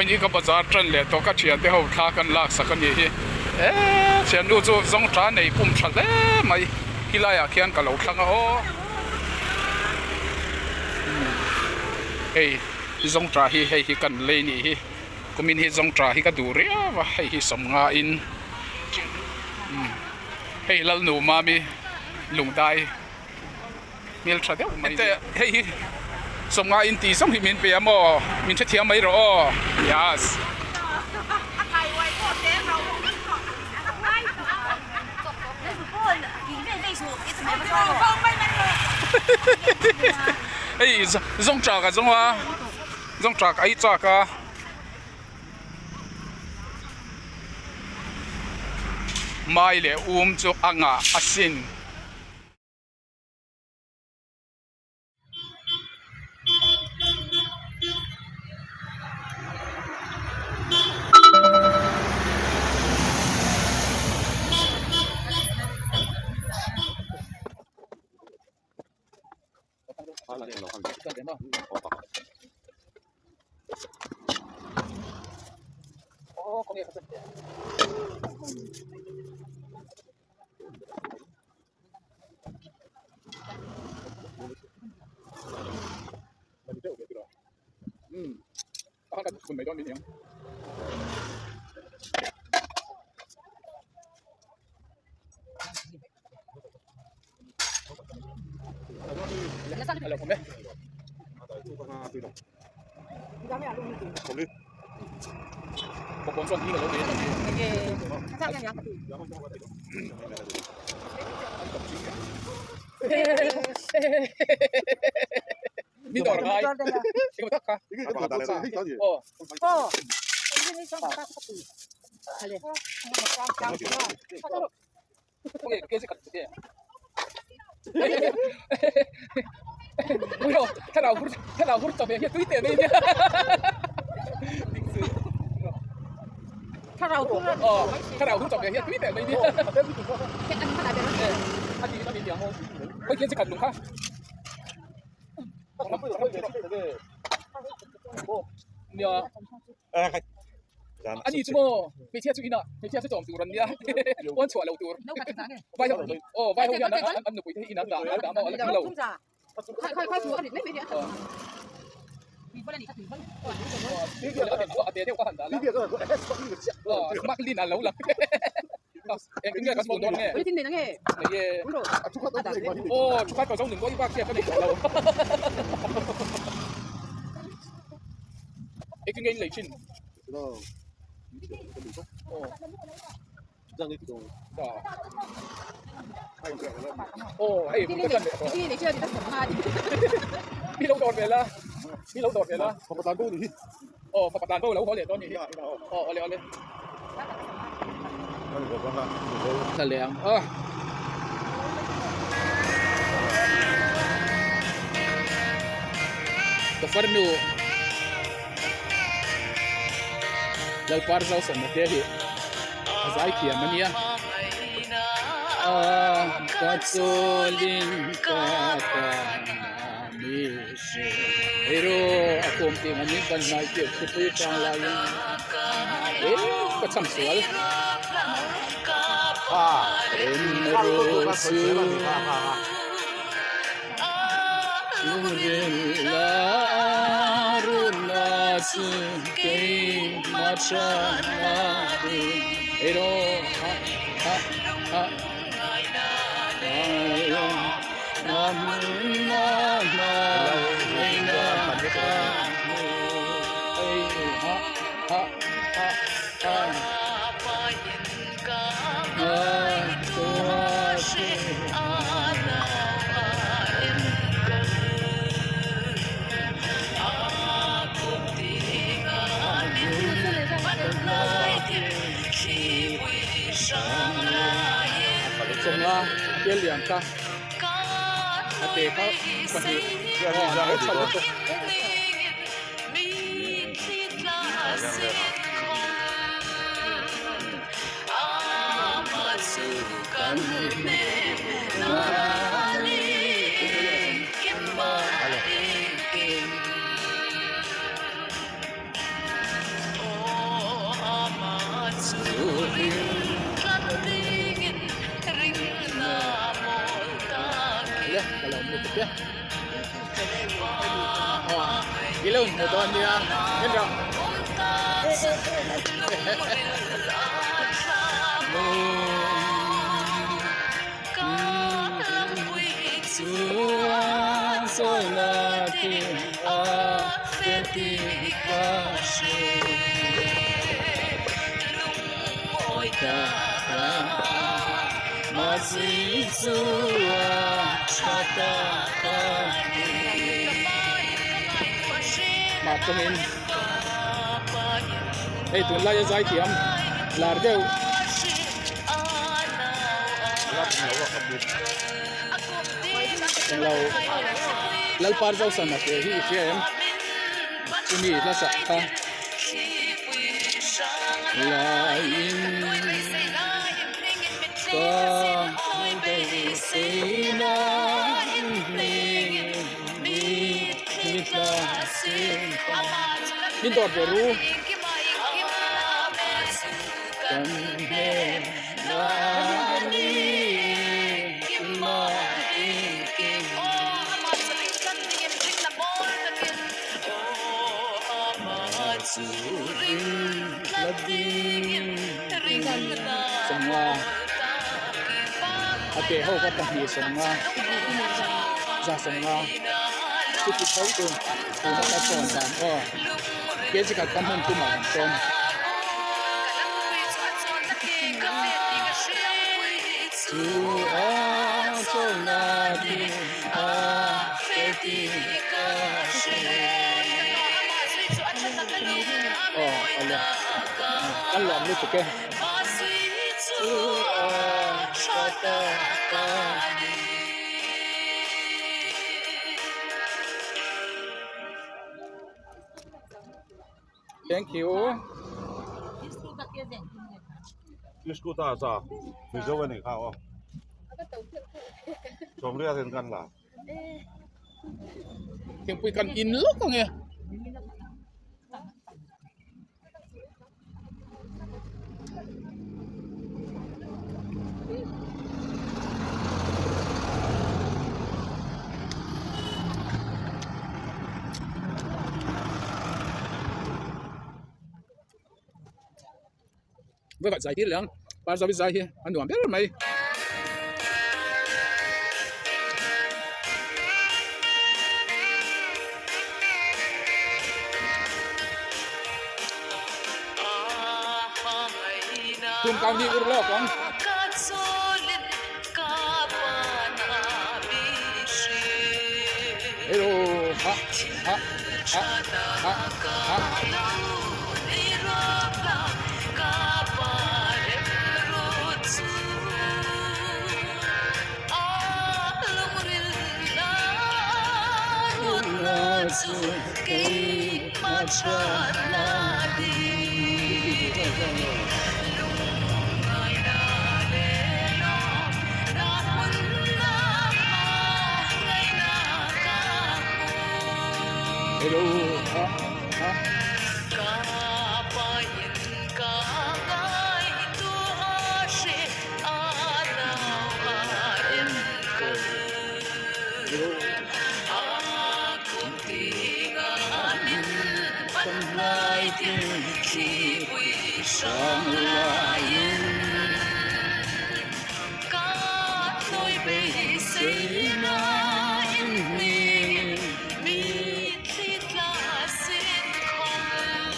Vawiin ka bazar tan leh tawh ka thiante ho thla kan lak sak a nih hi. Eee thiannu chu zawng tha nei pum tha hle mai khilai ah khian ka lo thlang a aw. Hei zawng tha hi hei hi kan lei nih hi kumin hi zawng tha hi ka duh riau a hei hi sawmnga in hei Lalnu Mami lungdai. Hmel tha deuh mai te hei hi sawmnga in tih zawng hi min pe a maw min hrethiam mai rawh aw yes. Hei zawng tha ka zawng a zawng tha ka ei chak a. Mai leh um chu a ngah asin. Ka farnu Lalpar Zosana te hi a zai thiam a nia ka chawlin ka hei a kawm tih ang in kan hnai tih thupui chang laiin eh ka chham sual Chawmla a lian kha a te kha pahnih aw a lo tha lutuk. Le ka lo lutuk e. Aw i lo inhmu dawn nia en rawh. Mah tawngin hei tunlaia zaithiam lar deuh englo Lalpar Zosana te hi i hria em chumi hla sak kha laiin ka beiseina min dawt ve ru. Kan hnen nani kima inkim. Sawmnga a ke ho kha pahnih sawmnga za sawmnga chuti tho chu tuna ka sawn dan aw kg khat ka hman tumah an sawm. Chu a chawlhna ding a fe tih ka hre. Aw ale kan lawm lutuk e. Chu a tha ta ka ni. Thank you. Scooter sa Mizo a nih kha aw. Sawmriat in kan la. Thingpui kan in lawk ang e. Vawikhat zai tir leh ang Parzawi zai hi a nuam ber mai. Tum kau ni ur lawk ang. Hello ha ha ha ha ha. Hello ha ha.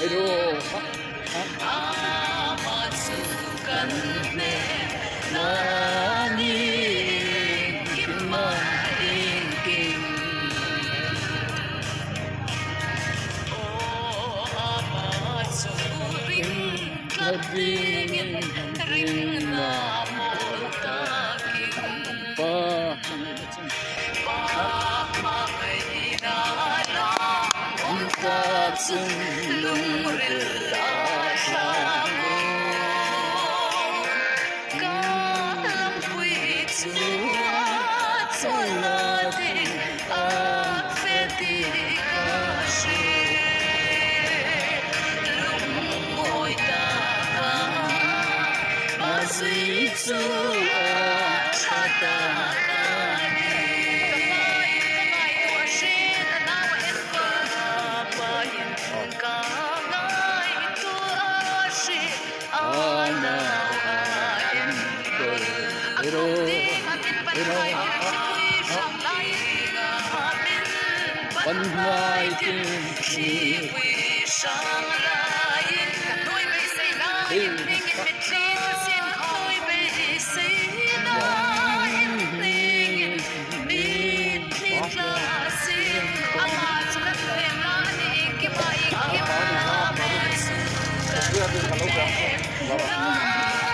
Hello ha ha.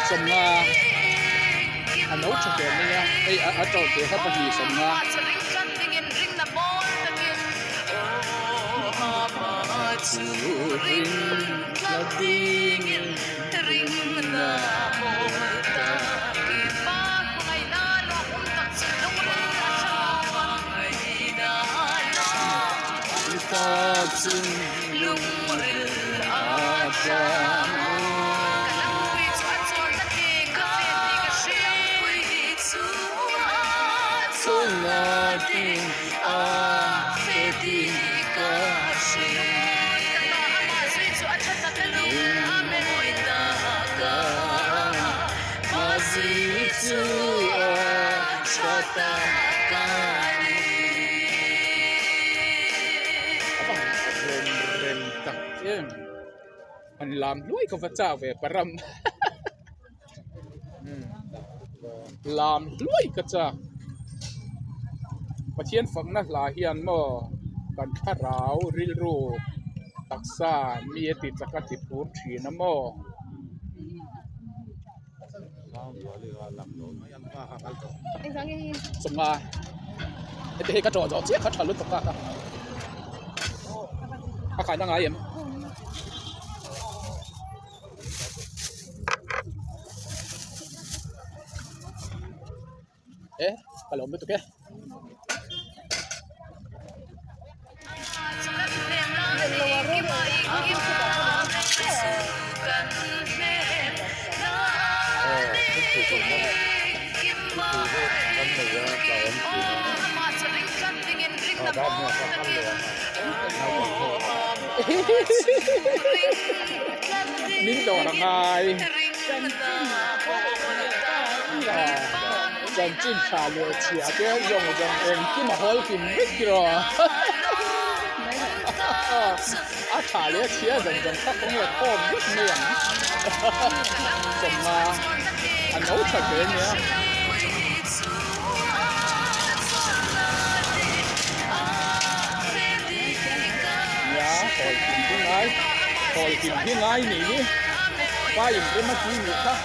Sawmnga a no tha hle mai a hei a to te kha pahnih sawmnga. An lam hluai ka va chak ve param lam hluai ka chak Pathian fakna hla hian maw kan thlarau rilru taksa mi a ti chak a ti phur thin a maw. Chunga heti hei ka tawh zawh chiah kha tha lutuk a a kaina ngai em. E ka lawm lutuk e. Min dawr a ngai. Chanchin tha leh chhia te zawng zawng engkim a hawl kim vek tiraw a tha leh chhia zawng zawng kha kawng la khawm vek mai ang sawmnga a no tha hle nia. Nia hawl kim hi ngai hawl kim hi ngai nih hi pa inrem a tui nih kha.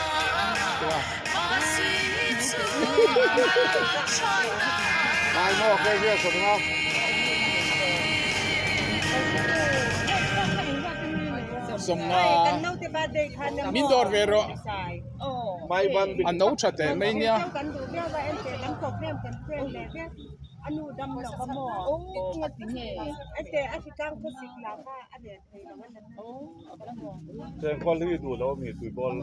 Sawmnga min dawr ve rawh a no tha teh mai nia. Chengkawl hi duh lo mi tuibawl.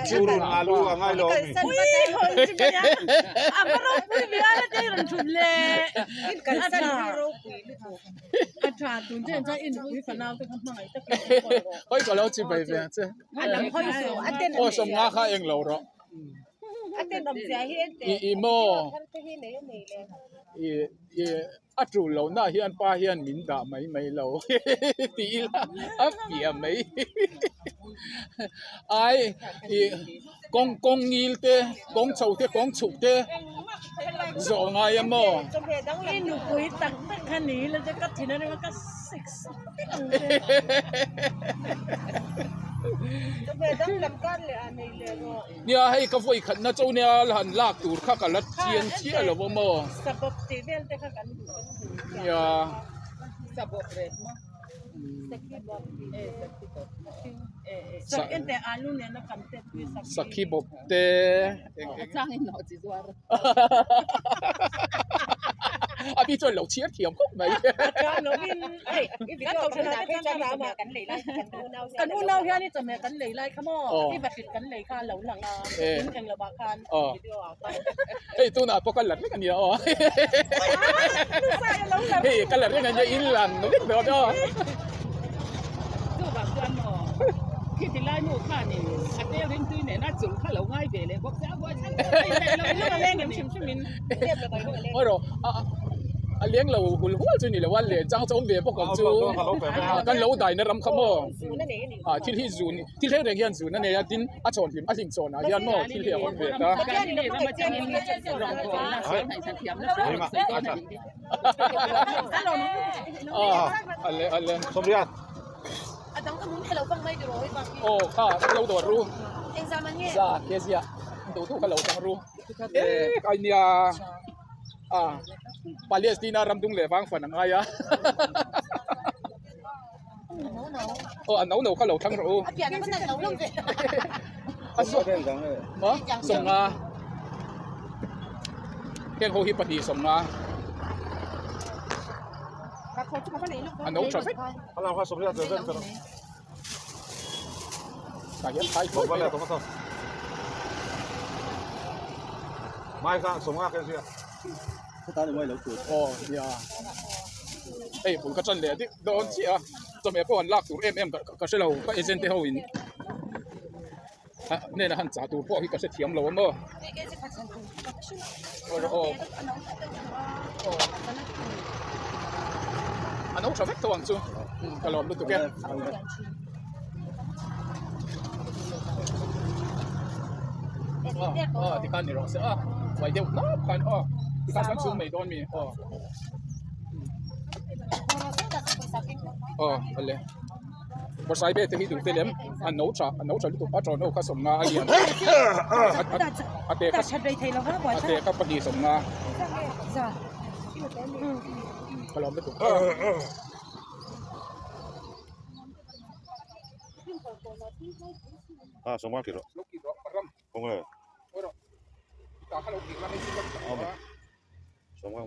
Churun alu a ngai lo mi. Hoi ka lo chi bai ve ang che. Aw sawmnga kha eng lo rawh. I i maw i i a tul loh na hian pa hian min dah mai mai lo tih ila a fiah mai ai i kawng kawng ngil te kawng chho te kawng chhuk te zawh ngai a maw. Nia hei ka vawi khatna chu nia han lak tur kha ka la chian chiah lo a maw nia sakhi bawp te eng eng a bi chuan lo chhiar thiam khawp mai. Kan unau hian i chawhmeh kan lei lai kha maw i vahrit kan lei kha a lo lang a in eng lovah khan video ah khan. Hei tunah pawh ka la reng a nia aw. Hei ka la reng a nia in lang vek dawn aw. Chuvang chuan maw. Rawh a leng lo hul hual chu ni lo a len chang chu awm ve bawk ang chu kan lo daina ram kha maw ah thil hi zun thil reng reng hian zun a nei a tin a chhawn hlim a hlim chhawn ah hian maw thil hi a awm ve ta. Ale ale aw kha lo dawr ru za ke ziah duh duh kha lo chang ru e kai nia a Palestina ram dung leh vang fan a ngai a aw a no no kha lo thlang rawh u a sawmnga heng ho hi pahnih sawmnga a no tha vek tah hian phai tawp mai aw nia hei bul ka tan leh dik dawn chiah a chawhmeh pawh an lak tur em em ka hre lo ka agent te ho in hnena han chah tur pawh hi ka hrethiam lo a maw aw a no tha vek tho ang chu ka lawm lutuk e. Aw tikhan ni rawh se a uai deuh hlauh khan aw tikhan kan chhung mai dawn mi aw aw awle. Bawrhsai vel te hi duh te lem a no tha a no tha lutuk a tawng ho kha sawmnga a lian a te kha a te kha pahnih sawmnga ka lawm lutuk a sawmnga ki rawh khawnge sawmnga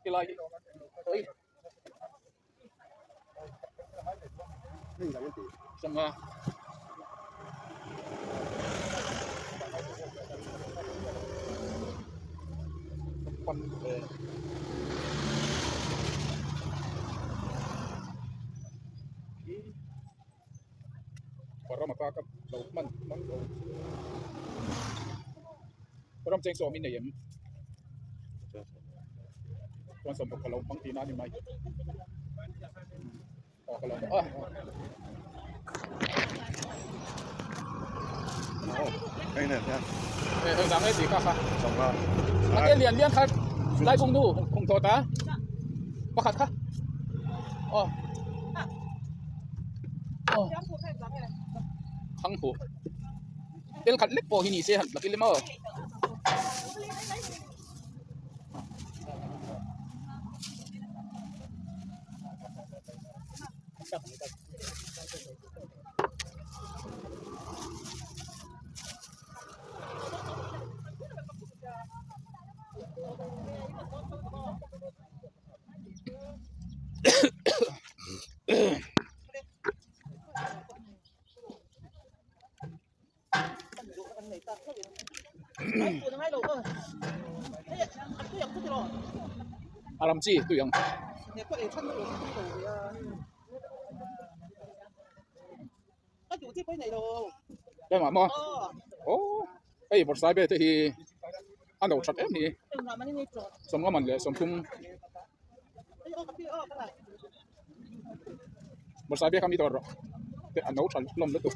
Tilai hi oi sangha pan Ram ata ka lo hman hman lo ram cheng sawm in nei em chuan sawm bawk ka lo hmang tihna a ni mai aw ka lo a. A te lian lian kha lai bung nu khung tawh ta pakhat kha aw aw thang huh tel khat lek pawh hi ni se han tlak i lem aw. A ram chi tui ang. Lemah maw aw hei bawrhsai vel te hi a no that em hi sawmnga man leh sawmthum bawrhsai vel kha mi dawr rawh te a no tha hlawm lutuk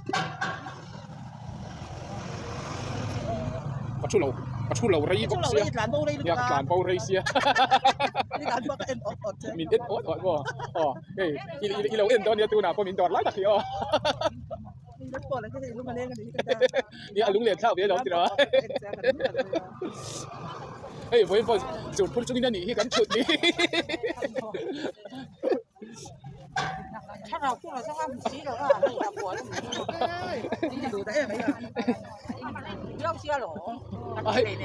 ka thu lo ka thu lo rei bawk sia nia ka tlan bo rei sia min en awt awt maw aw hei i lo en dawn nia tunah pawh min dawr lai tak hi aw nia a lunglen thlak ve alawm tiraw hei vawiin pawh zun phur chungin a nih hi kan thut ni.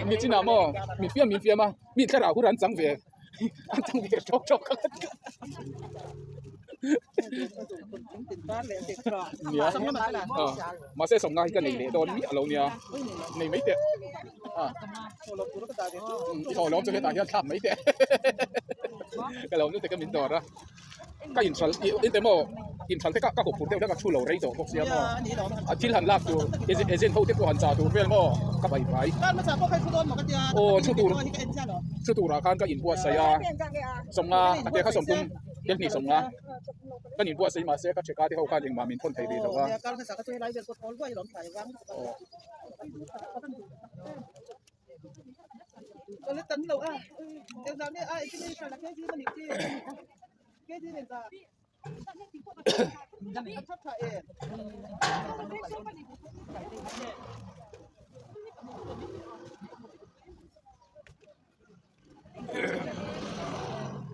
Mi chinah maw mi fiam min fiam a mi thlarau hi an chang ve an chang ve tawk tawk. Nia. Mahse sawmnga hi ka nei leh dawn miah lo nia. Nei mai teh. I thaw lawm chu hetah hian thlak mai teh. Ka lo nute ka min dawr a. Ka inchhal inte maw inchhal te ka ka huphurh deuh hlek a thu lo rei tawh bawk sia maw. A thil han lak tur agent ho te pawh han chah tur vel maw ka bai bai. Aw thu tur thu turah khan ka inbuatsaih a sawmnga a te kha sawmthum tel hnih sawmnga kan inbuatsaih mahse ka theka te ho khan engmah min thawn thei rih lo a.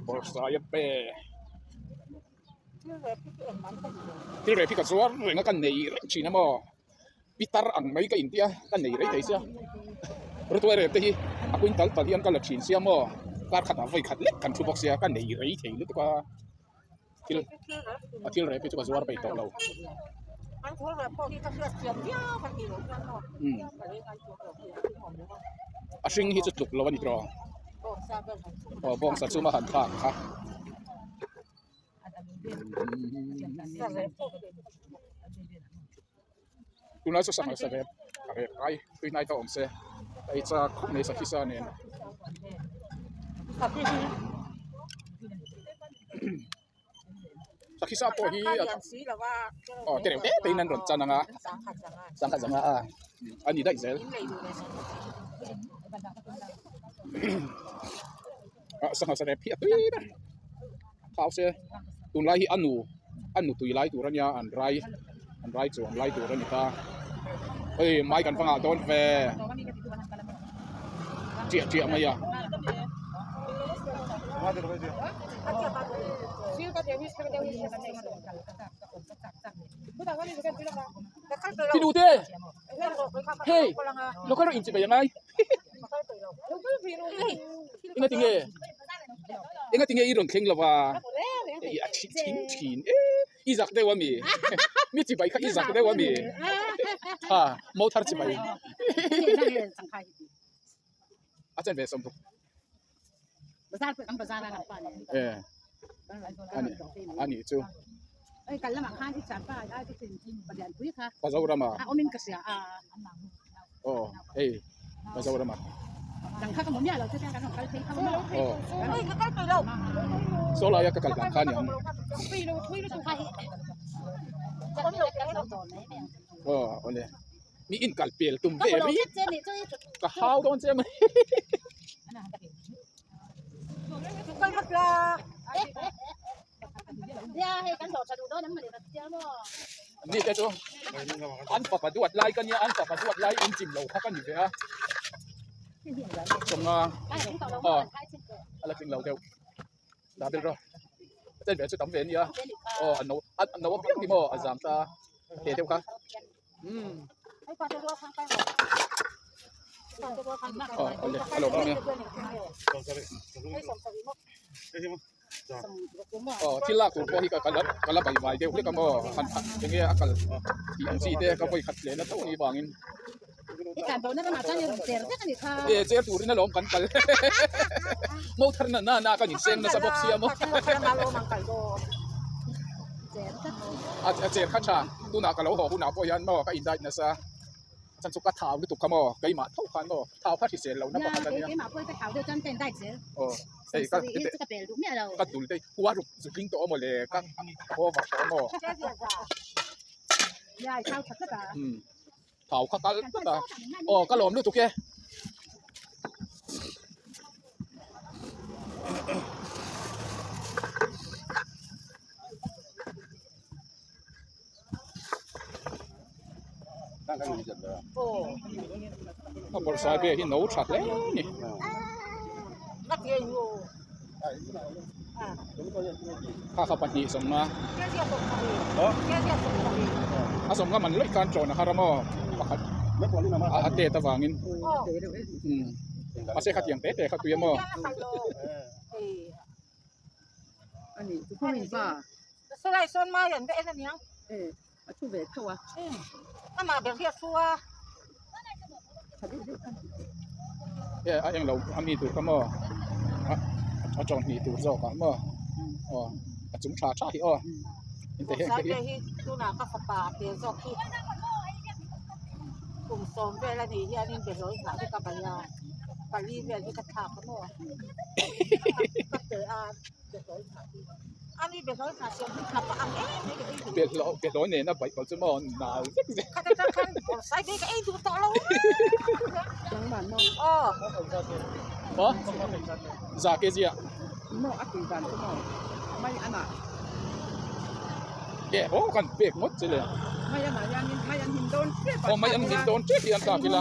Bawrhsai a pe thil reh hi ka zuar reng a ka nei reng thin a maw pitar ang mai ka intia ka nei rei thei sia rutuai rep te hi a quintal tal hian ka la thin sia maw kar khatah vawi khat lek kan thu bawk sia ka nei rei thei lutuk a thil a thil rep hi chu ka zuar peih tawh lo a hring hi chu tluk lo a ni tawh aw bawngsa chuma han thlak kha. Tunlai chu sangha sa rep a rep ngai tui hnai ta awm se a ei chak khawp mai sakhi sa nen sakhi sa pawh hi aw te reuh te te in an rawn chan ang a sangha zanga a a ni daih zel ah sangha sa rep hi a tui ber thau se tunlai hi a nu a nu tui lai tur ania an rai an rai chuan lai tur a ni ta hei mai kan va nghah dawn ve chiah chiah mai a. Tinute hei local rawh inchibei angai. Enga tinge enga tinge i rawn thleng lo va i a thi thin thin e i zak deuh ami mi chibai kha i zak deuh ami ha mo thar chibai a chen ve sawm bawk e ani ani chu Pazorama aw hei Pazorama aw saw laia ka kal dan kha aniang aw awle mi in kal pel tum ve ri ka hau dawn che mai. Ni te chu an fapa duat lai ka nia an fapa duat lai in chim lo kha ka ni ve a chawng a aw a la tling lo deuh dah vel rawh a chen ve chu tam ve ania aw a no a no apiang hi maw a zam ta te deuh kha umm aw awle a lo awm e. Aw thil lak tur pawh hi ka la ka la bai vai deuh hlek a maw han phat eng nge a kal tih ang chi te ka vawi khat leh na tho ni vangin e cher turin alawm kan kal mo thar na na na kan inseng nasa bawk sia maw a cher kha tha tunah ka lo haw hunah pawh hian maw ka in diet nasa. Chan chu ka thau lutuk kha maw keimah tho khan maw thau kha hrisel lo na pakhat a nia. Aw hei ka ka dul te khua ruk zu tling tawh a maw le ka over tawh a maw. Umm thau kha kal tlat a aw ka lawm lutuk e. A bawrhsai vel hi no tha hle a ni. Kha kha pahnih sawmnga a sawmnga man lawih khan chawn a har a maw pakhat a tet avangin umm mahse khatiang te te kha tui a maw. Saw lai sawn mai an va en aniang. E a thu ve tho a. Amah ber hi a thu a. E a englo a mi tur kha maw a tawng hnih tur zawk ah maw aw a chung tha tha hi aw inte heng te hi tunah ka fapa a tel zawk hi kum sawm vel a nih hianin behlawi nghah hi ka bai a pali vel hi ka thlak a maw ka pe a behlawi nghah hi ani behlawi nghah siam hi hnap a ang em mai ka ei duh behlawi behlawi nena baih pawh chu maw nal vek zel khata tang khan bawrhsai te hi ka ei duh tawh lo nangmah maw aw aw za kg ah maw a tui dan chu maw mai anah e haw kan pek ngawt che le mai anah hianin mai an him dawn tep aw mai an him dawn tep hi an tlak ila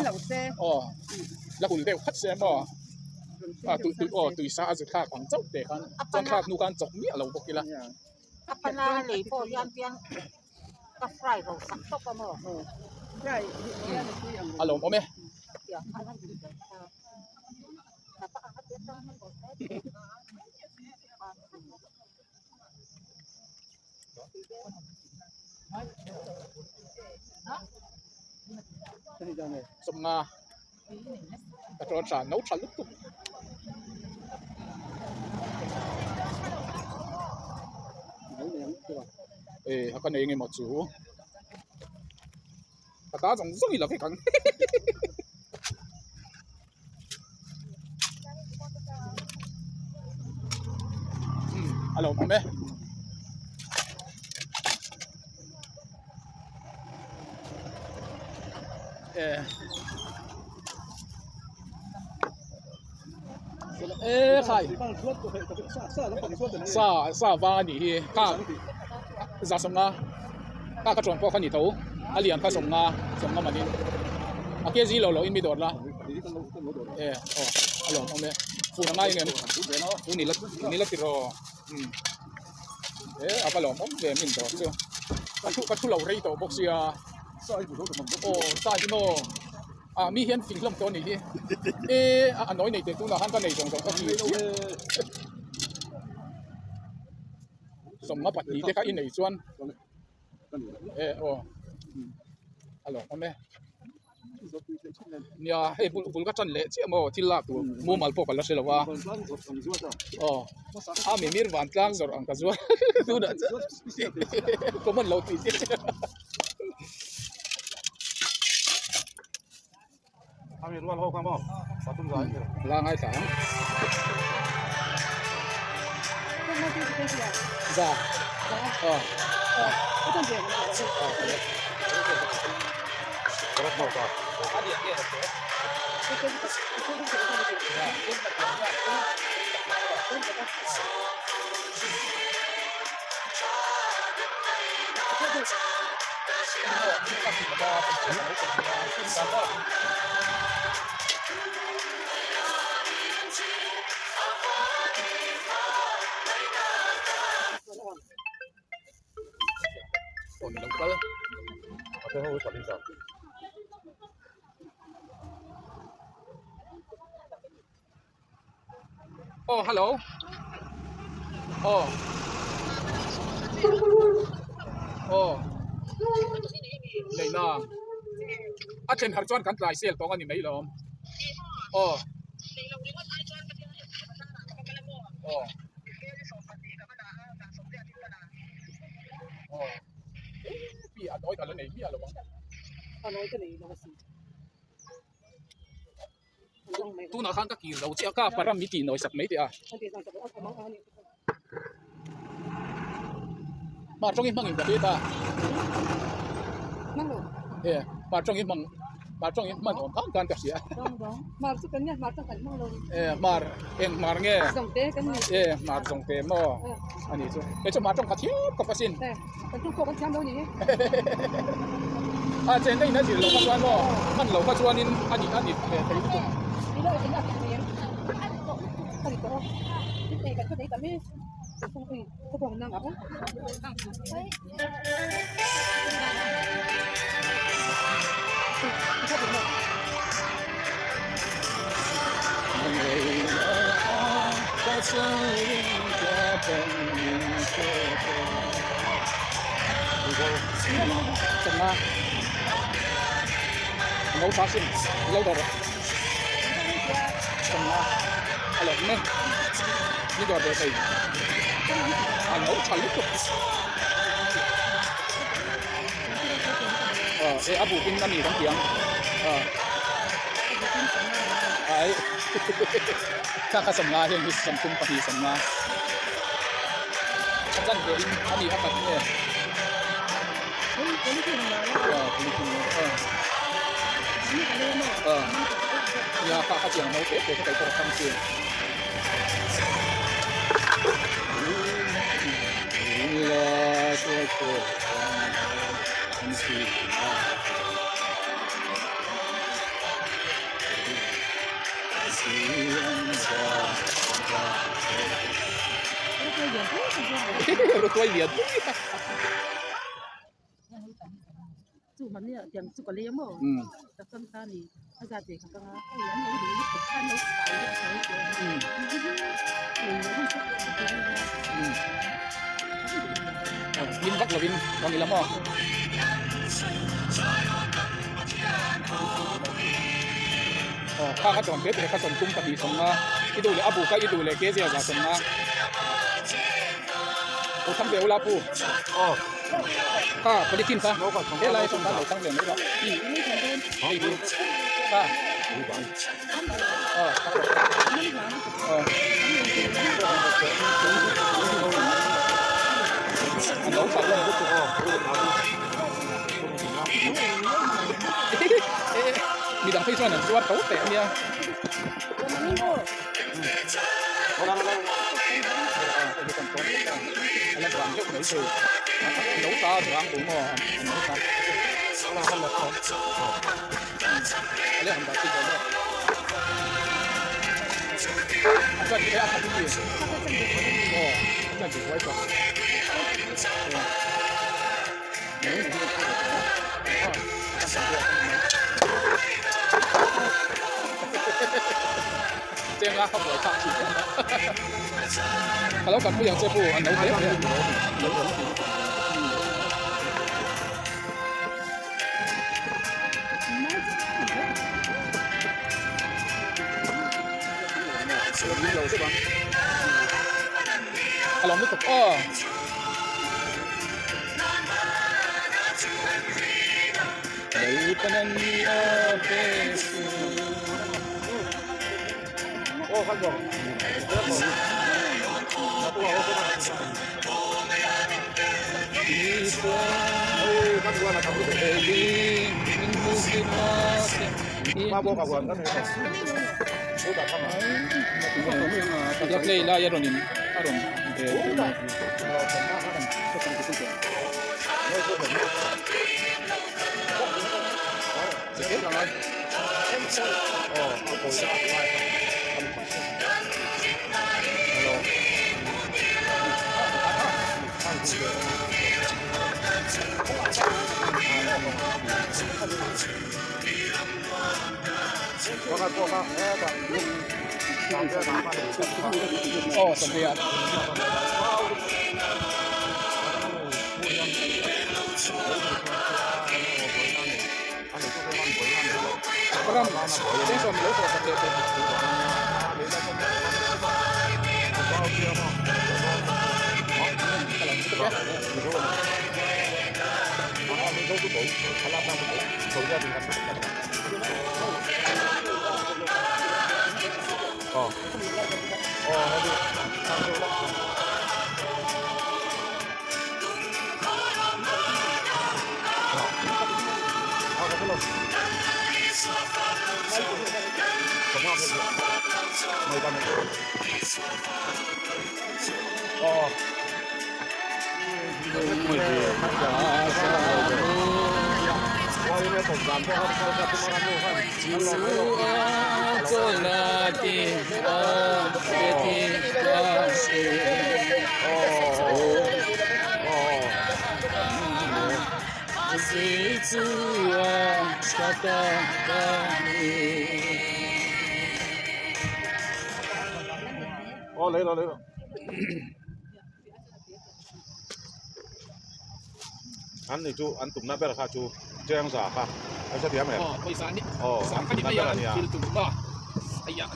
aw la hul deuh khat se maw a tui tui aw tui sa a zu thlak ang chauh te khan chuan thlak hnu khan chawk miah lo bawk ila a pana lei pawh hian piang ka fry ro sak tawp a maw fry hian a tui ang a lawmawm e. Sawmnga ka tawn tha no tha lutuk e a ka nei engemaw chu ka ta zawng zawng i la vek ang. A lo awm e. E khai sa sa vang a nih hi kha za sawmnga kha ka tawn pawh kha ni tho a lian kha sawmnga sawmnga manin a kg lo lo in mi dawr la. E aw a lawm awm e fun a ngai ang em fun i la ni la tiraw umm e a va lawm awm ve min dawr chu ka thu ka thu lo rei tawh bawk sia aw sa hi maw ah mi hian fing hlawm tawh a nih hi e a nawi nei teh tunah khan ka nei zawng zawng ka ti sawmnga pahnih te kha i nei chuan e aw a lawm awm e. Nia hei bul bul ka tan leh chiah maw thil lak tur mumal pawh ka la hre lo a aw a mimir vantlang zawrh ang ka zuar tunah chuan common lo tih chiah chiah la ngaithla ang za aw. Aw ni lo kal. Aw hello aw aw neihna a then har chuan kan tlai sel tawng a ni mai lawm aw aw aw pi a nawi ka la nei miah lo ang. A nawi ka nei lo asin. Tunah khan ka kir lo chiah ka param i tih nawi sak mai teh a. Hmar tawng i hmang in ka hriat a. E hmar tawng i hmang hmar tawng i hman awm phang khan ka hria. Hmar chu kan nia hmar tawng kan hmang lo. E hmar eng hmar nge? E hmar zawng te maw a nih chu. Kei chu hmar tawng ka thiam khawp asin. Kan tum pawh kan thiam lo ni. A chen daih in a zir loh kha chuan maw hman loh kha chuanin a nih a ni ve thei lutuk. Chawmna no tha sin lo dawr rawh chawmna a lo awm e ni dawr ve thei a no tha lutuk aw e a bukin a mi kan ti ang aw ai kha kha sawmnga heng hi sawmthum pahnih sawmnga a chan ve in a mi a khat nge. Rawtuai lian pui a. Hlim vak lovin rawn ila maw? Aw kha kha chuan te kha sawmthum pahnih sawmnga i duh leh a buk a i duh leh ke zia za sawmnga aw thang ve ula pu aw kha polythene kha helai atang khan lo thang ve mai rawh hei hi kha aw aw an lo thak lo Midang phei chuan an zuar tho teh ania. A la vang deuh mai thei. An lo ta vang duh maw an lo ta. A leh han dah chik dawn maw. A chan te a khat in ti. Aw a chan ti huai tawh. Chenga kha buai thlak thin em a ka lo kalpui ang che pu an lo hle hle a lawm lutuk aw. Play lai a rawn in a rawn Aw sawmhnih ah. Ram cheng sawm lo tawh tak leh teh. An ni chu an tumna ber kha chu Chengza kha a hre thiam em? Aw pawisa ni Aw pawisa an kha ni tumna mai ber a a nia. thil tum a aia.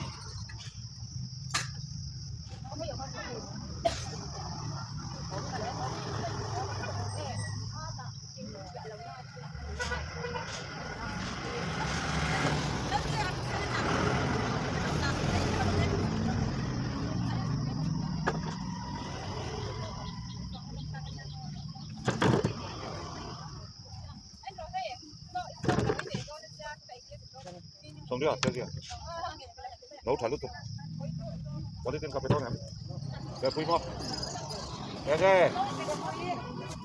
Sawmriat che zia lo tha lutuk polythene kha pe dawn em ve pui maw ve ve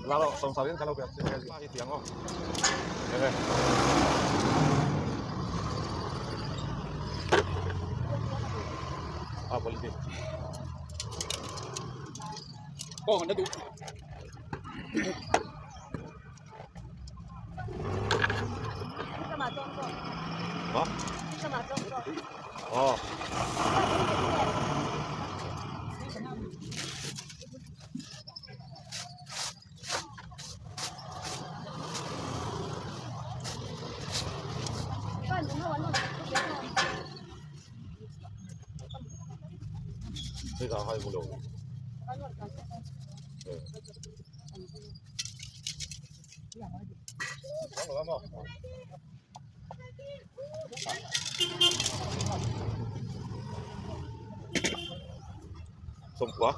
la rawh sawmsar in ka lo pe ang che hi tiang aw ve ve a polythene Aw na duh. Sawmkua.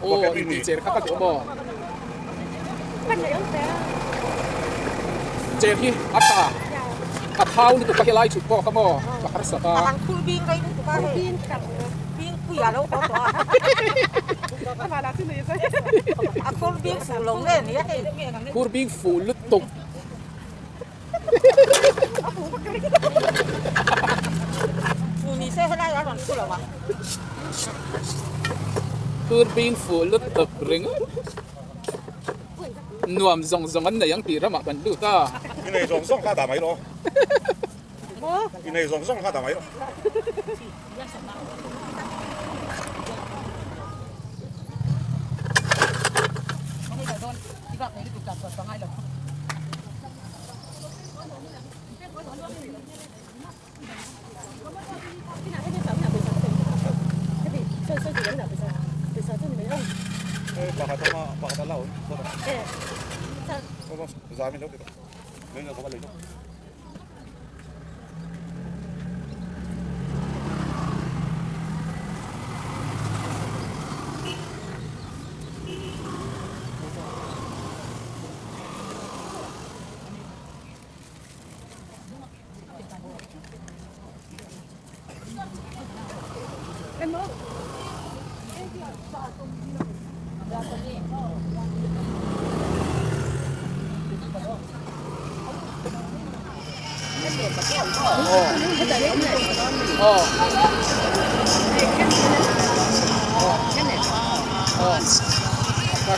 Aw in tih cher kha ka duh maw? Cher hi a tha a thau lutuk a helai chhut pawh kha maw ka harsat a. Khur bing fuh lutuk. Khur bing fuh lutuk ringawt. Nuam zawng zawng an nei ang tih ramah kan lut a. I nei zawng zawng kha dah mai rawh. I nei zawng zawng kha dah mai rawh.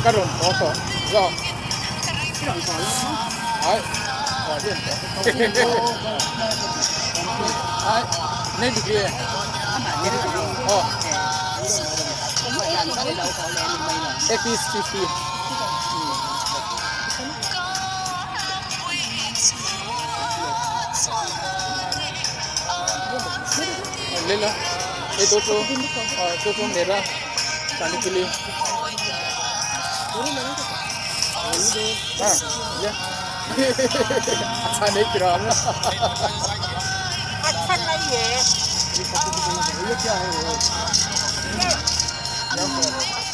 Ka rawn haw tawh zawk. Ai, ai, nei degree e. Aw. Eight fifty. Le la e to to to to mera Chandikhuli ha ya अच्छा नहीं फिर अच्छा नहीं है ये क्या है वो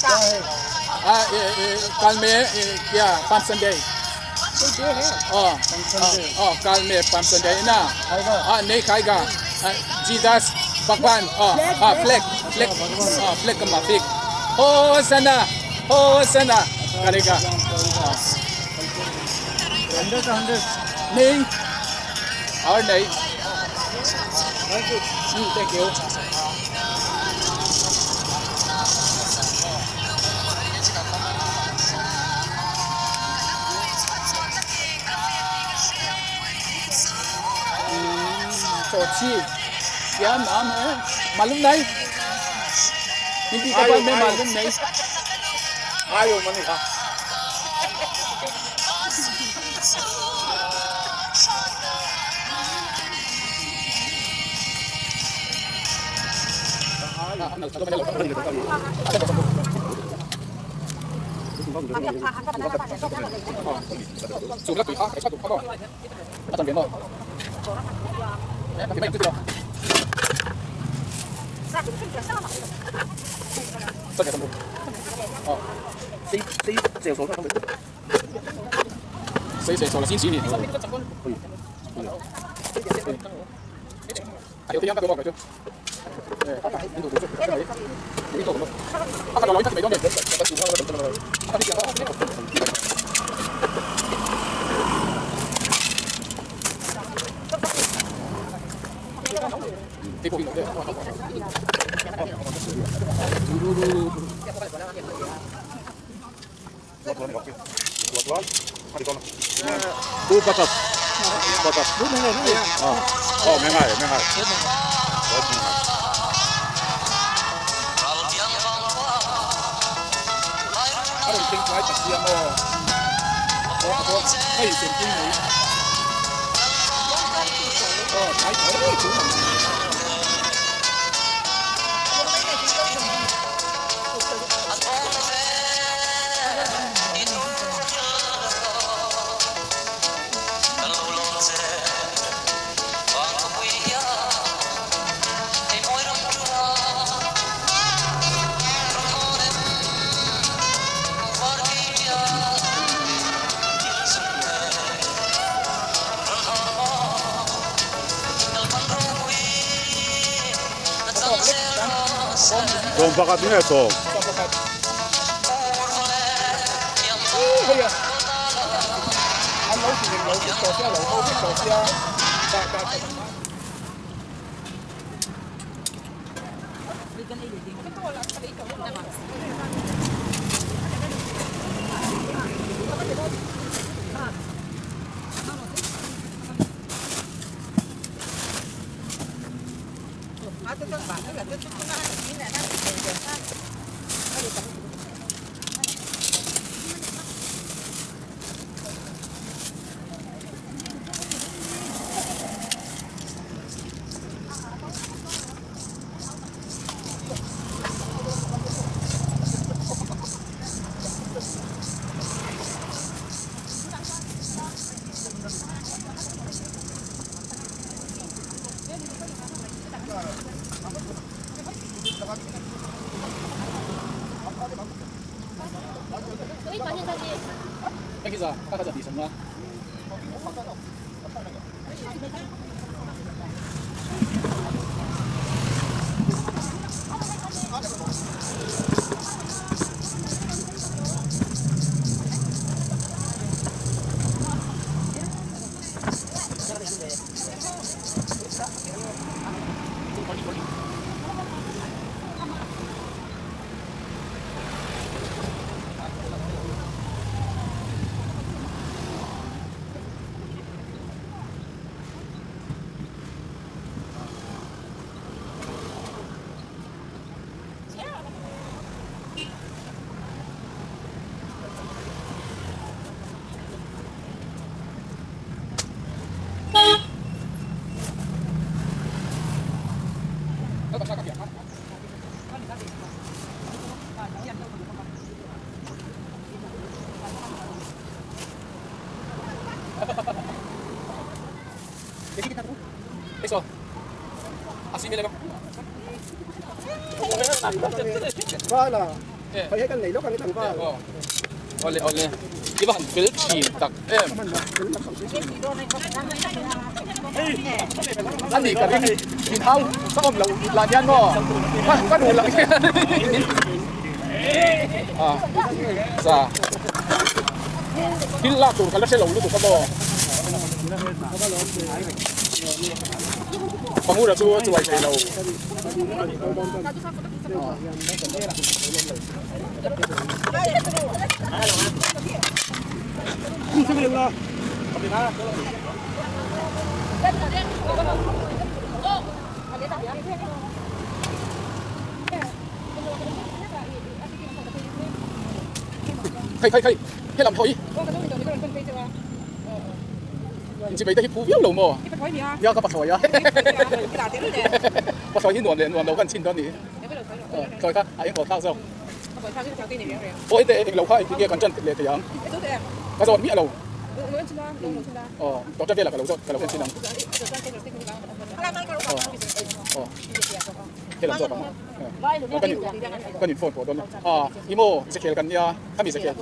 क्या है हाँ कल में क्या पाम संडे हाँ हाँ कल में पाम संडे ना हाँ नहीं खाएगा जीसस भगवान हाँ हाँ फ्लैग फ्लैग हाँ फ्लैग का माफिक होसना होसना करेगा हंड्रेड हंड्रेड नहीं और नहीं। Thank you. Chaw chi hian a awm e malum nei hindi ka pa me malum nei ayo mani kha Sawm pakhat nge sawm? Awle awle i va han fel thin tak em a ni ka ring min hau ka awm loh lah hian maw ka duh loh hian a za thil lak tur ka la hre lo lutuk a maw. Pangura chu a chuai thei lo. Khai khai khai helam thawi inchimei te hi phu viau lo maw nia ka pathlawi a pathlawi hi nuam leh nuam lo kan chhin dawn ni thlawi kha a engkaw thlak zawk aw hei te englo kha engtin nge kan tan leh thei ang ka zawt miah lo aw doctor velah ka lo zawt ka lo en thin ang aw aw helam zawk ang kan in kan in phone pawh dawn a i maw zekhel kan nia khami zekhel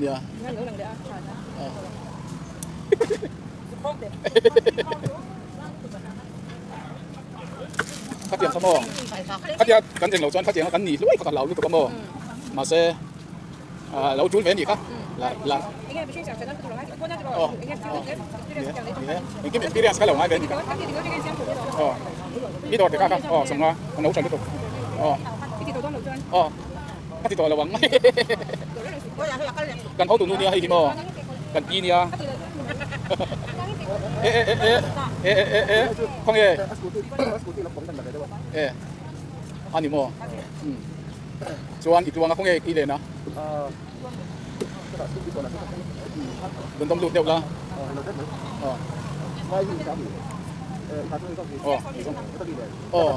nia khatiang kha maw khatia kan eng lo chuan khatiang kan ni hluai kha ka hlau lutuk a maw mahse ah lo tul ve anih kha la la aw engkim experience kha lo ngai ve anih kha aw i dawr te kha kha aw sawmnga a no tha lutuk aw aw ka ti tawh lo ang kan hotu nu nia hei hi maw kan pi nia e e e e e e e khawnge e ani maw chuan i tluanga khawnge i len a rawn dawm lut deuh la aw aw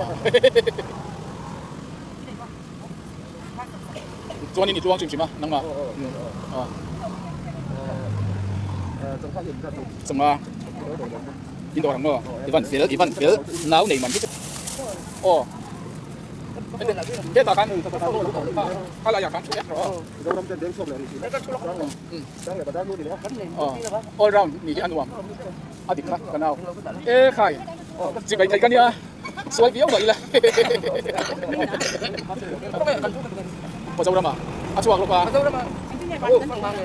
chuanin i tluang hrim hrim a nangmah aw chunga in dawr ang maw i van fel i van fel nau nei man hi chu aw hetah khan a laiah khan thu vek rawh aw all round nih hi a nuam a dik kha ka nau e khai chibai thei ka nia sual viau mah ila Mizoram a chhuak lawk a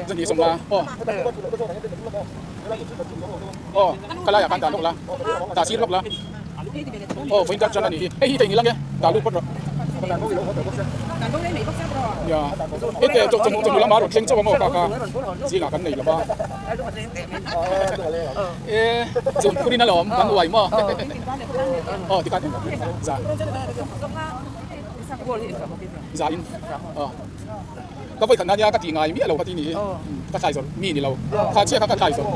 zan hi sawmna aw aw ka laiah khan dah lawk la dah sir lawk la aw vawiin tan chuan a nih hi hei hi thei ni lang e dah lut phawt rawh nia hete chawhnu lama rawn thleng chauh a maw ka ka zingah kan nei lo va e chun phurin alawm kan uai maw aw tikhan za za in aw ka vawi khat na nia ka tih ngai miah lo ka ti ni ka thlai zawrh mi ni lo kha chiah kha ka thlai zawrh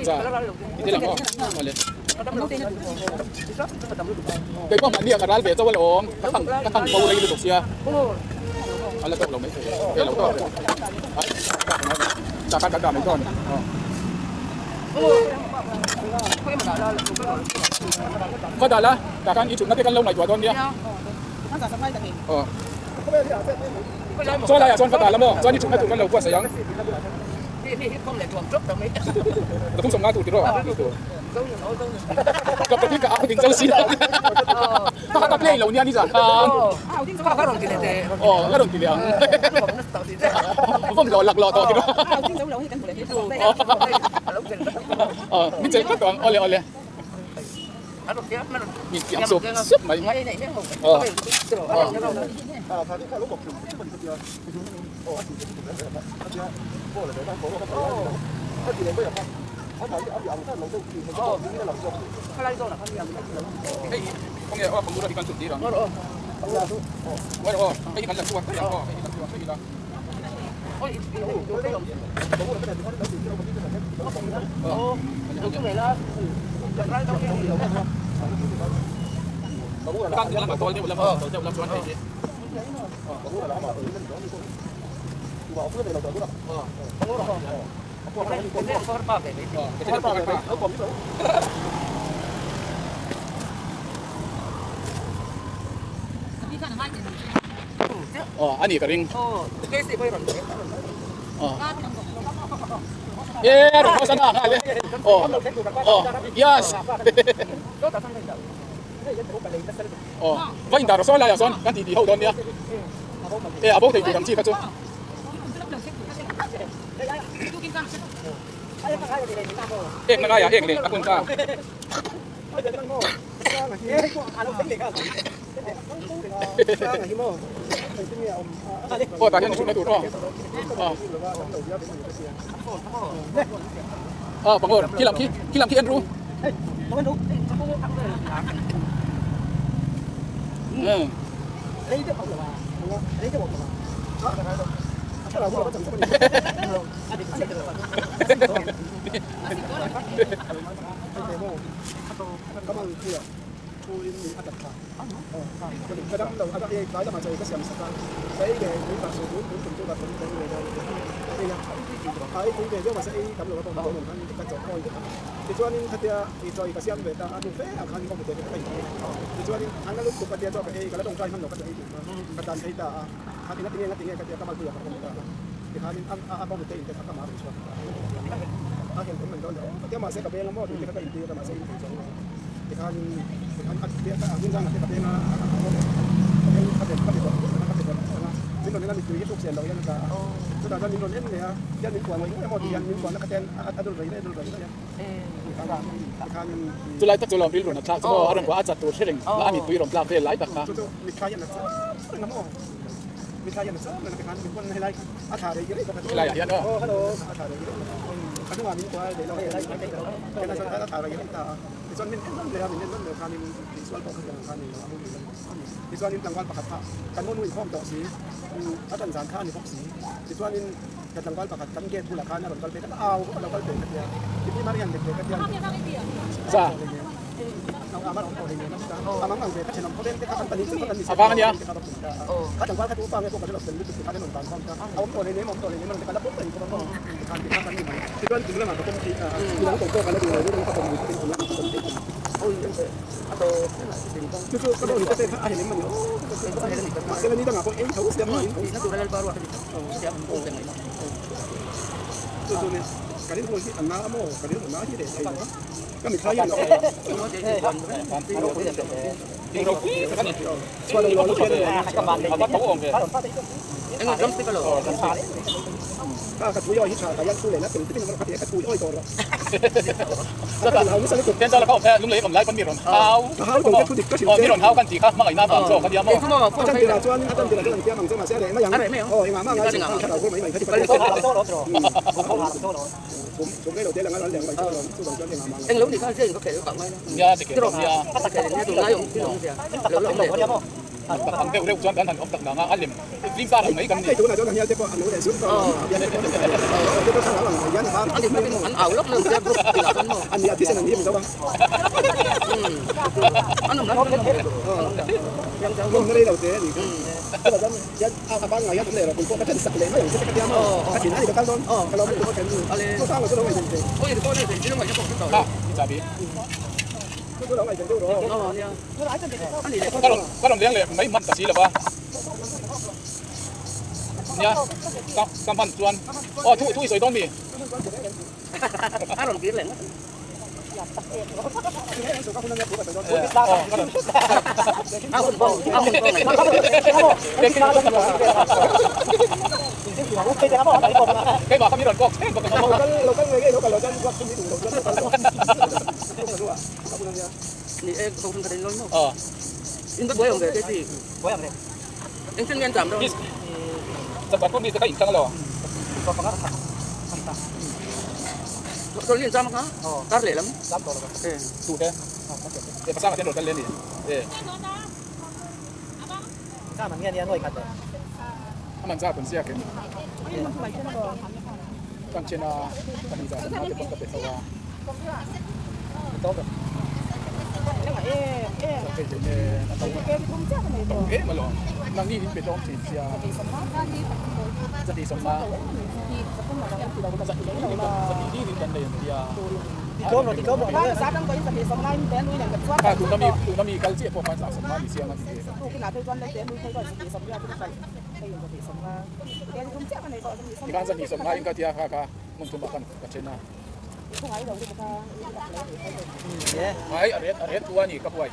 za i te lang aw awle kei pawh mahni ah ka ral ve chauh alawm ka thang ka thang bo rei lutuk sia a la tawk lo mai thei e lo tawk tah khan kan dah mai dawn aw va dah la tah khan i thutna te kan lo ngaihtuah dawn nia aw chaw laiah chuan va dah la maw chuan i thutna tur kan lo buatsaih ang ka thum sawm ngai tur tiraw ka ka ka au ding chau si ka ka play lo nia ni zan khan aw ka rawn ti leh ang vawm lo lak lo tawh tiraw aw min chelh tlat tawh ang awle awle min tiam sup sup mai aw Aw a ni ka ring. Aw. E rawn haw sana nghal e. Aw aw yes. Aw va in dah rawh sawn laiah sawn kan titi ho dawn nia. E a bo thei tur ang chi kha chu. Ek na ngaiah ek leh a hun ta. Aw tah hian i thutna tur aw. Aw pangawr khi lam khi khi lam khi en ru. Chulai tak chu lawm rilru na thlak chu maw a rawn kuah a chat tur hre reng a mipui rawn tlak vel lai tak kha. Helai ah hian aw. Za. A vang a nia. Ang deuh reuh chuan kan han awm tak nang a, a lem zing kar ang mai kan ni. Kha, i chahbi. Ka rawn ka rawn leng leh mai hman ta si lo va. Nia, ka ka hman chuan aw thu thu i sawi dawn mi? Aw ka rawn Keimah kha mi rawn kawk cheng bawk ang aw. Kha tuna mi tuna mi kal chiah pawh khan 29 ni siang a ti ve. Tikhan 250 in ka tia kha kha hmun thumah khan ka then a. Ai a ret a ret thu a ni ka buai.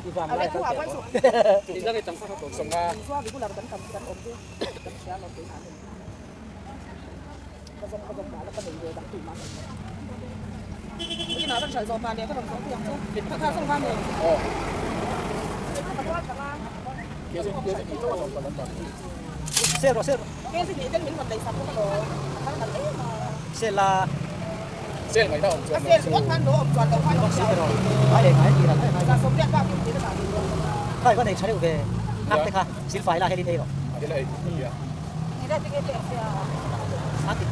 50.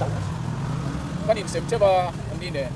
Kan insem teuh a an ni nen.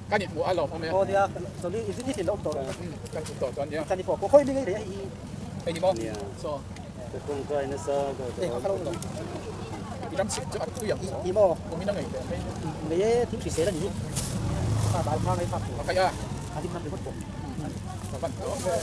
Kan inhmuh a lawm awm e. Kan hmu tawh chuan nia. Hei ni maw? Saw. I ram chhip chu a tui ang saw. Kum in a ngei teh mai. A kaih a. Ka van tlawm ve.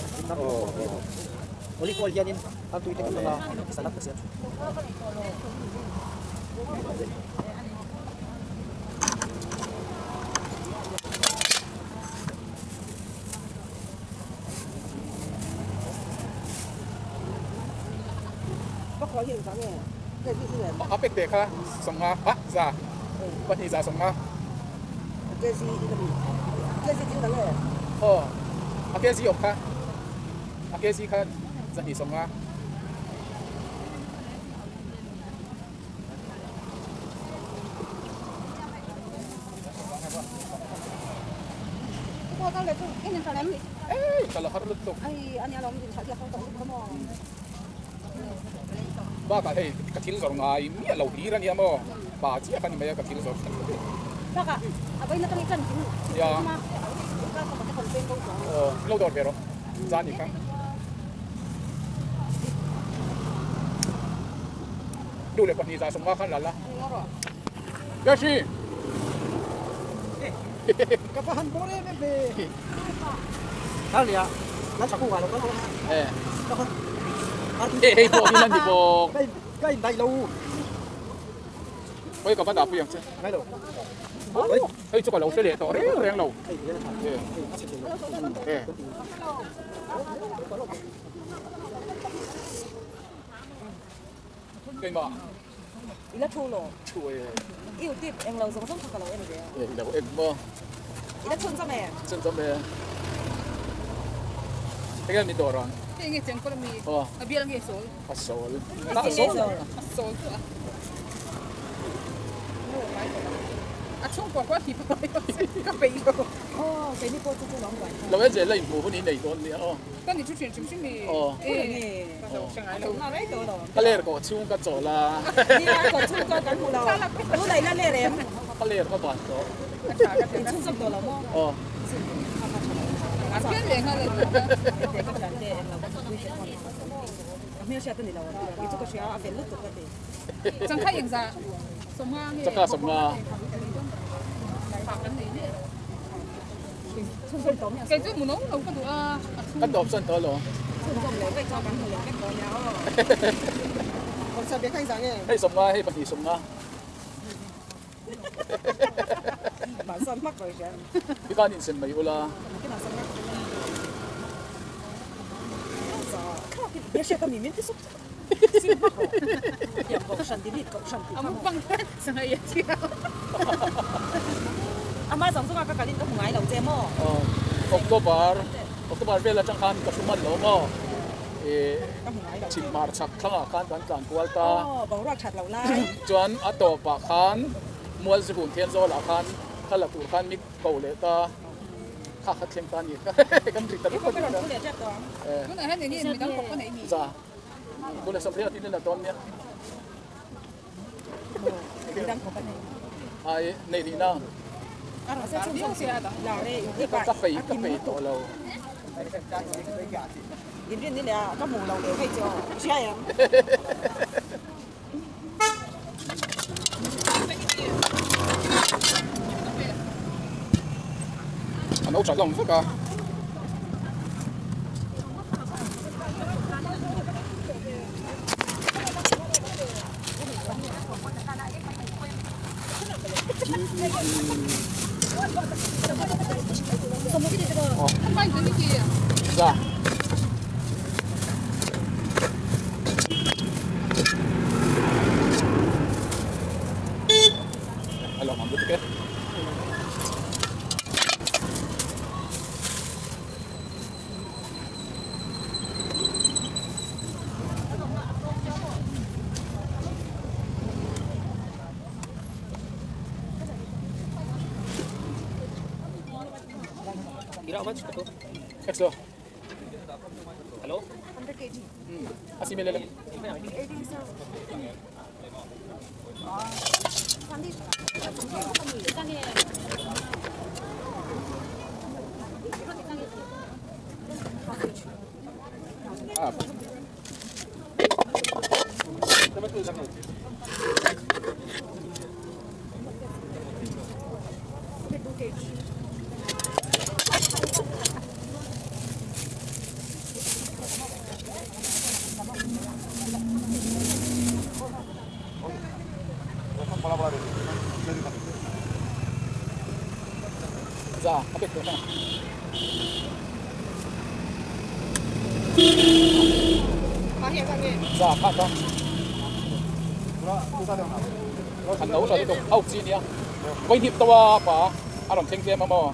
A pek teh kha 50 a za pahnih za 50 aw a kg awm kha a kg kha zahnih 50. Bakah hei ka thil zawrh ngai miah lo hlir a nia maw pa chiah kha ni mai a ka thil zawrh nia aw lo dawr ve rawh zan ni kha duh leh pahnih zah 50 khan la la. Yashi! Ka va han bawr em em ve. Thalia, lan tha kungah lo kal dawn a. Eh. Ka va Hei hei pawh hi lan ni bawk. Ka in daih lo. Oi ka va dah pui ang che. Hei chu ka lo hre leh tawh reng reng lo. E. Keimah. I la thu lo. Thu e. I utip eng lo zawng zawng kha ka lo en ve a. E i lo en maw? I la chhun cham e. Chhun cham e. Enge mi dawr ang? Hei nge cheng kawlh ami? Aw. A bial nge sawl? A sawl. A sawl. A sawl chu a. A chhungkua kua ti pawh ka peih lo. Aw keini pawh chu chu lo ang buai. Lo en zel la inhmuh hun i nei dawn nia aw. Ka ni thu thin hrim hrim i. Aw. Ka zo hre ngai lo. Ka ler kawh chhung ka chawl a. Nia kawh chhung chuan kan hmu lo. Tunah i la ler em? Ka ler ka ban tawh. In chhunzawm tawh lo maw? Aw. A pian leh nghal a ni. Ka thian te eng lo ka thupui che khawn ka hmelhriat a ni lo ang tih chu ka hria a fel lutuk ka ti. Changkha engza sawmnga nge? Changkha sawmnga. Kan nei hle. Chhunzawm tawh miah Kei chu mu no no ka duh a. Ka tawp chuan tawh lo. Chhunzawm leh vek chuan kan hmu leh vek dawn nia aw. Hei sawmnga hei pahnih sawmnga. Mahsawn hmak lo i hria. I khan insem mai ula. October October vel atang khan ka hru man lo maw chhim hmar chhak thlangah khan kan tlan kual ta chuan a tawpah khan Mualzihun Thianzawlah khan thla la tur khan mi ko leh ta. Kha kha thleng ta a ni kan ri ta rup a ni ta. Tunah hian enge midang kawp a neih ni? Za. Tunah Samriat in la dawn nia. Midang kawp a neih. Ai nei rih na. Ka pei ka pei tawh lo. In rin ni leh a ka hmu lo leh hei chu hria em. A no tha hlawm vek a. Za. A lawm ang lutuk e. Exo. Hello? 100 kg. Asi mele le. Ah. Za, a pek tawh kha. Za, kha kha. An lo tha lutuk, au chi nia. Vawi hip tawh a pa a rawn thleng tlem a maw?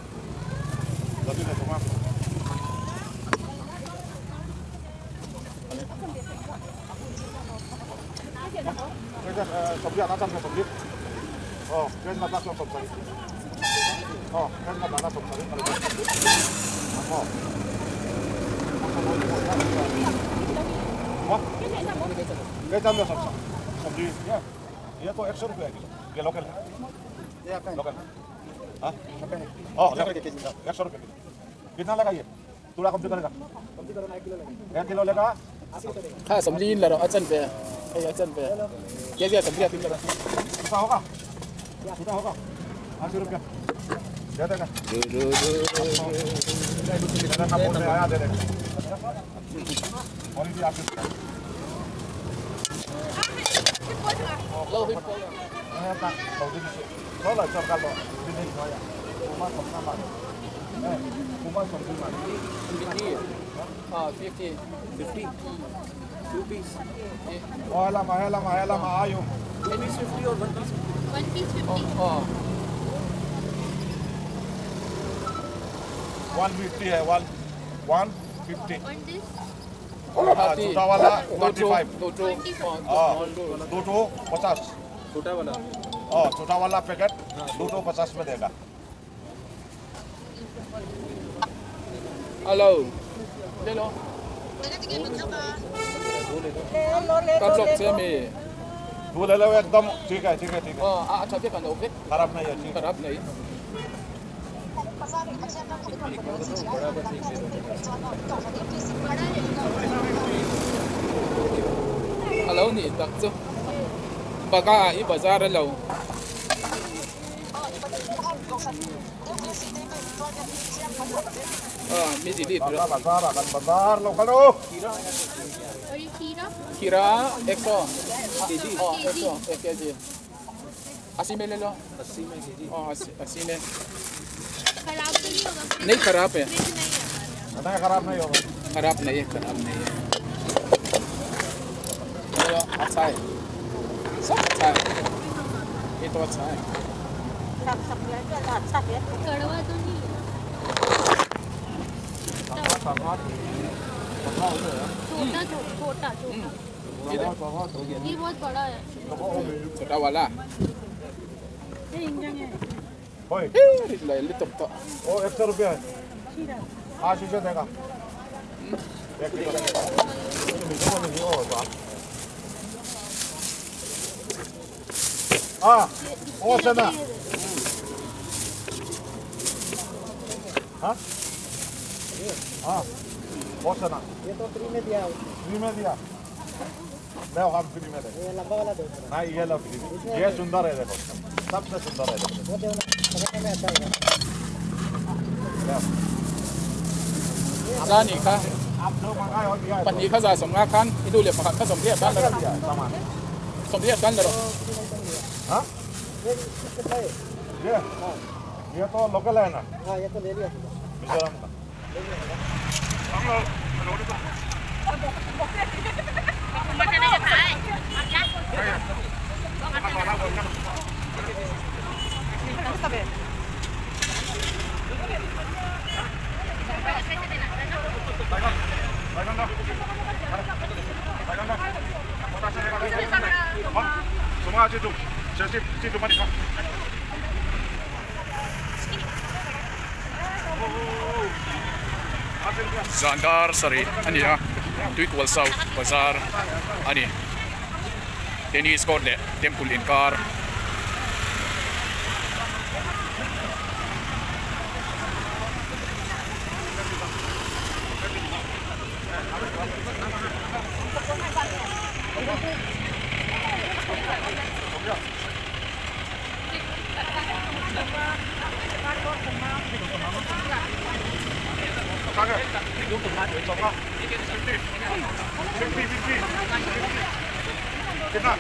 Kha sawmli in la rawh a chanve hei a chanve kg a sawmli a tin la rawh. Lo hi pawl. 50. 50 2 piece 2 piece 50 और 1 piece 1 piece 50. Oh. 150 है 1 150. And this? हाँ, छोटा वाला 25. दो दो. हाँ, दो दो 50. छोटा वाला. हाँ, छोटा वाला पैकेट दो दो 50 में देगा. Hello. Le lo. Kan lok che mi. दो ले लो, एकदम ठीक है, ठीक है, ठीक है. Oh, a tha kan lo vek. खराब नहीं है, ठीक है. Kharab nahi. बड़ा है. Alo ni tak chu. Baga i bazar lo. Ah, mi di di. बाजार बाजार अगर बाजार लो खड़ो. और ये खीरा? खीरा 100 kg. Oh, 100 1 kg. 80 में ले लो. 80 में केजी. Oh, 80 में. खराब तो नहीं होगा? नहीं, खराब है. फ्रिज नहीं है हमारे यहाँ. नहीं, खराब नहीं होगा. खराब नहीं है, खराब नहीं है. चलो, अच्छा है, सब अच्छा है. ये तो अच्छा है. अच्छा है. कड़वा तो नहीं है? छोटा छोटा छोटा. ये बहुत बड़ा है. छोटा वाला. ओए. ले तो. ओ, 100 रुपया है. हाँ, शीशे देगा 1 किलो. हाँ, ओ चना. हाँ हाँ, ओ चना. ये तो फ्री में दिया. फ्री में दिया. ले, हम फ्री में दे. ये लंबा वाला दो. नहीं, ये लो फ्री में. ये सुंदर है, देखो, सबसे सुंदर है, देखो. वो दो ना, पकड़ने में अच्छा होगा. ले. Zani kha. आप जो मंगाए हो दिया है. Pahnih kha 150 khan i du le pakhat kha 80 tan la. दिया है सामान. 80 tan la ro. हाँ. ये कितना है? ये तो लोकल है ना? हाँ, ये तो ले लिया. मिजोरम का. Zan dar 7 ani a, Tuikual South Bazar ani, tennis court leh temple inkar. 50 50. कितना?